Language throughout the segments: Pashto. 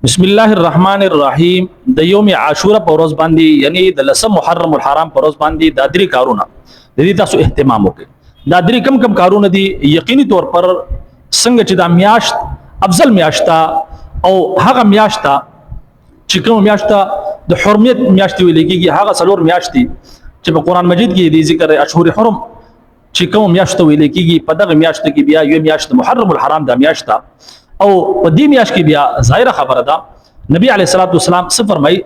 بسم الله الرحمن الرحیم. د یوم عاشورا پر ورځ باندې، یعنی د لسم محرم الحرام پر ورځ باندې، دا درې کارونه د دې تاسو اهتمام وکړئ. دا درې کم کم کارونه دي؟ یقیني طور پر څنګه چې دا میاشت افضل میاشت او هغه میاشت چې کوم میاشت د حرمیت میاشت ویل کېږي، هغه څلور میاشتې چې په قران مجید کې دي ذکر، اشهر حرم چې کوم میاشت ویل کېږي، په دغه میاشت کې بیا یو میاشت محرم الحرام دا میاشت، او په دې میاشت کې بیا ظاهره خبره ده، نبی علیه الصلاۃ والسلام څه فرمایي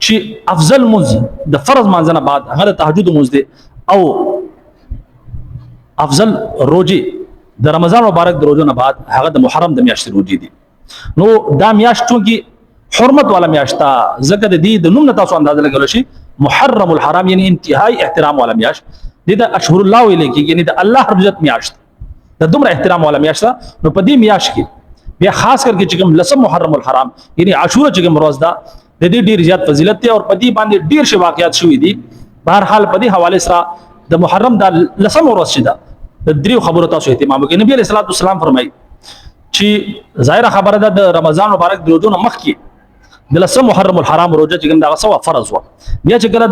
چې افضل منځ د فرض مانځنه بعد هغه تهجد منځ دی، او افضل روزي د رمضان مبارک د روزو نه بعد هغه د محرم د میاشتې روزي دي. نو دا میاشت چونکی حرمت والا میاشت ده، ځکه د دې د نوم نه تاسو اندازه لګول شي، محرم الحرام، یعنی انتهایی احترام والا میاشت، دې د اشهر الله ویل کېږي، یعنی د الله رب عزت میاشت، د دومره احترام والا میاشت ده. نو په دې میاشت کې بیا خاص کر کې چې کوم لسم محرم الحرام، یعنی عاشورا چې کوم ورځ ده، د دې ډیر زیات فضیلت دی او په دې باندې ډیر شی واقعات شوي دي. بهرحال په دې حواله سره د محرم د لسم ورځ چې ده، د دریو خبرو تاسو اهتمام وکړئ. نبی علیہ الصلوۃ والسلام فرمایي چې ظاهره خبره ده، د رمضان مبارک د روزو نه مخکې د لسم محرم الحرام روزه چې کوم دغه سوا فرض و، بیا چې کله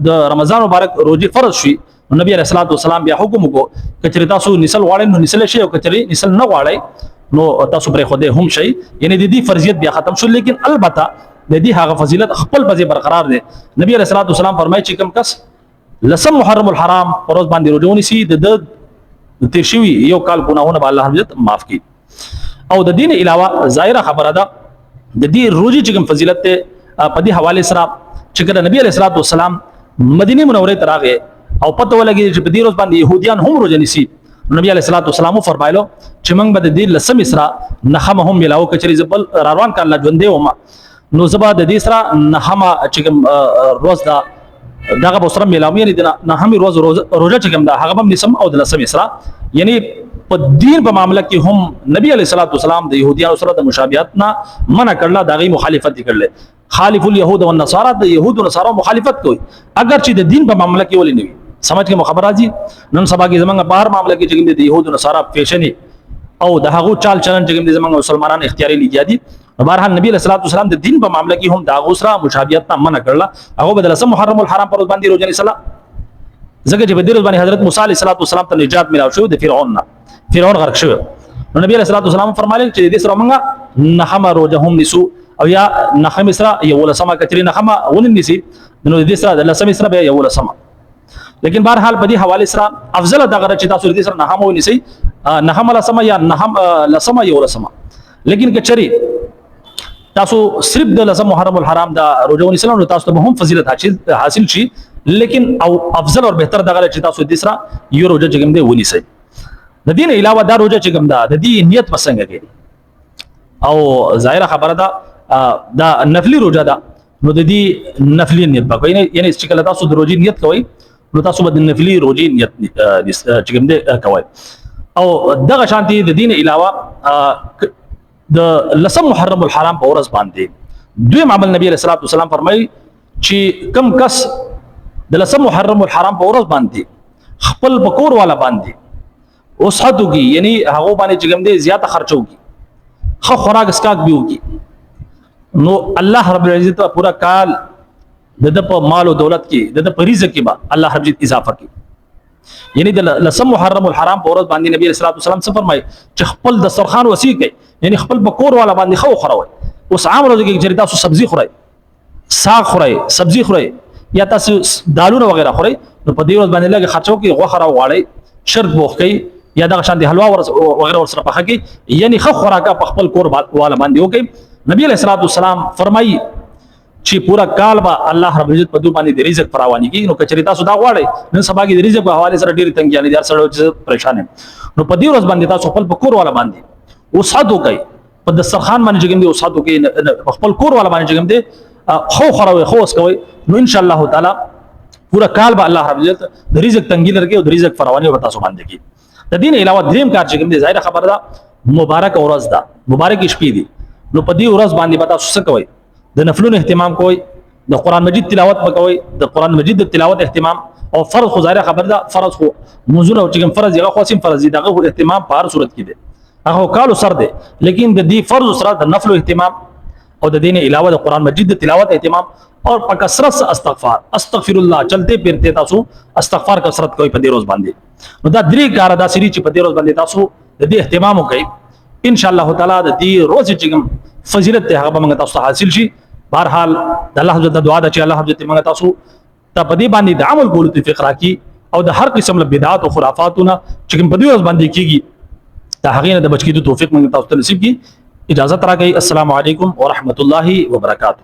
د رمضان مبارک روزي فرض شي، نو نبی علیہ الصلوۃ والسلام بیا حکم وکړو، کچری تاسو نسل غواړئ نو نسل شي، او کچری نسل نه غواړئ نو تاسو پرې خوده هم شي. یعنی د دې فرضیت بیا ختم شو، لیکن البته د دې هغه فضیلت خپل په ځای برقرار دی. نبی علیہ الصلوۃ والسلام فرمایي چې کوم کس لسم محرم الحرام پر ورځ باندې روزه ونیسي، د تیر شوي یو کال ګناهونه به الله رب عزت معاف کړي. او د دین علاوه ظاهره خبره ده، د دې روزي چې کوم فضیلت ته، په دې حواله سره چې کله نبی علیہ الصلوۃ والسلام مدینه منوره ته راغی او پته ولګی چې په دې ورځ باندې يهوديان هم روزه نیسي، نبی علیہ الصلوۃ والسلام فرمایلو چې موږ به د دې لسم سره نخمه هم ملاو. کچري زبل روان کال ژوندې ومه نو زبا د دې سره نخمه چې کوم روز دا دغه به سره ملاو، یعنی د نهمې روز روزه چې کوم دا هغه هم نیسم او د لسمې سره. یعنی په دین په معاملې کې هم نبی علیہ الصلوۃ والسلام د يهوديانو سره د مشابهت نه منع کړل، د غي مخالفت کړل. خالف اليهود والنصارى، د يهود او نصارا مخالفت کوي، اگر چې د دین په معاملې کې ولې نه وي. سمجھ کې خبر راځي؟ نن سبا کې زمونږ بهر معاملې کې چې د يهود او نصارا فیشن او د هغو چال چلن چې زمونږ مسلمانان اختیاري لګیا دي. بهرحال نبی علیہ الصلوۃ والسلام د دین په معاملې کې هم دا غوسره مشابهت نه منع کړل. هغه بدل سم محرم الحرام پر باندې روزه نیسله، ځکه چې په دې ورځ باندې حضرت موسی علیه الصلاۃ والسلام ته نجات ملاو شو د فرعون نه، فرعون غرق شو. نو نبی علیہ الصلوۃ والسلام فرمایل چې دې سره موږ نهمه روزه هم نیسو، او یا نهمه سره یو لسمه، کچری نهمه ونیسي نو دې سره د لسمه سره بیا یو لسمه. لیکن بهرحال په دې حواله سره افضل دغه چې تاسو دې سره نهمه ونیسئ، نهمه لسمه یا نهم لسمه یو لسمه. لیکن کچری تاسو صرف د لسم محرم الحرام دا روزه ونیسئ نو تاسو ته هم فضیلت حاصل شي، لیکن او افضل او بهتر دغه چې تاسو دې سره یو روزه چې کوم دی ونیسئ. د دین علاوه دا روزه چې کوم ده، د دې نیت پسنګ کې، او ظاهره خبره ده، دا نفلی روزه ده، نو د دې نفلی نیت به کوي. یعنی چې کله تاسو د روزي نیت کوئ نو تاسو به د نفلی روزي نیت چې کوم دی کوئ. او دغه شانتي د دین علاوه د لسم محرم الحرام په ورځ باندې دویم عمل، نبی علیہ الصلوۃ والسلام فرمایي چې کم کس د لسم محرم الحرام په ورځ باندې خپل بکور والا باندې وسعت وکي، یعنی هغه باندې چې کوم دی زیاته خرچو کی، خو خوراک اسکاک بیو کی، نو الله رب العزت پورا کال د په مال او دولت کې، د په رزق کې به الله رب العزت اضافه کوي. یعنی د لسم محرم الحرام په ورځ باندې نبی صلی الله علیه وسلم څه فرمایي چې خپل دسترخوان وسیع کړئ، یعنی خپل بکور والا باندې خو خوروي. اوس عام ورځ کې چې تاسو سبزی خورئ، ساګ خورئ، سبزی خورئ یا تاسو دالونه وغیرہ خورئ، نو په دې ورځ باندې لږ خرچو کې غوښه راوغواړئ، شرک بوخ کوي یا دغه شان د حلوا وغیرہ ورسره پخه کوي، یعنی خو خوراکه په خپل کور والا باندې وکړي. نبی علیہ الصلوۃ والسلام فرمایي چې پورا کال به الله رب عزت په دوی باندې د رزق فراوانی کوي. نو کچری تاسو دا غواړئ، نن سبا کې د رزق په حواله سره ډېر تنګیانې دي، هر سړی چې پریشان، نو په دې ورځ باندې تاسو خپل په کور والا باندې وسعت وکړئ، په دسترخوان باندې چې کوم دی وسعت وکړئ، په خپل کور والا باندې چې کوم دی خو خوروي، خو اوس کوي، نو ان شاء الله تعالی پورا کال به الله رب عزت د رزق تنګي لري او د رزق فراوانی به تاسو باندې کوي. د دین علاوه دریم کار چې کوم دی، ظاهره خبره ده، مبارک ورځ ده، مبارک شپې دي، نو په دې ورځ باندې به تاسو څه کوئ؟ د نفلونو اهتمام کوئ، د قران مجید تلاوت وکوي، د قران مجید د تلاوت اهتمام، او فرض خو ظاهره خبر ده، فرض خو منځونه چې کوم فرض هغه خو سم فرض دي، دغه اهتمام په هر صورت کې دی، هغه کالو سر دی، لیکن د دې فرض سره د نفلو اهتمام او د دین علاوه د قران مجید د تلاوت اهتمام او په کثرت سره استغفار، استغفر الله، چلتے پھرتے تاسو استغفار کثرت کوئ په دې روز باندې. نو دا درې کار دا سری چې په دې روز باندې تاسو د دې اهتمام وکړئ، ان شاء الله تعالی د دې روز چې کوم فضیلت ته هغه به موږ تاسو ته حاصل شي. بهرحال د الله حضرت دعا ده چې الله حضرت موږ تاسو ته په دې باندې د عمل کولو توفیق راکړي او د هر قسم له بدعات او خرافاتو نه چې کوم په دې ورځ باندې کیږي د هغې نه د بچ کېدو توفیق موږ تاسو ته نصیب کړي. اجازه راکړئ. السلام علیکم ورحمت الله وبرکاته.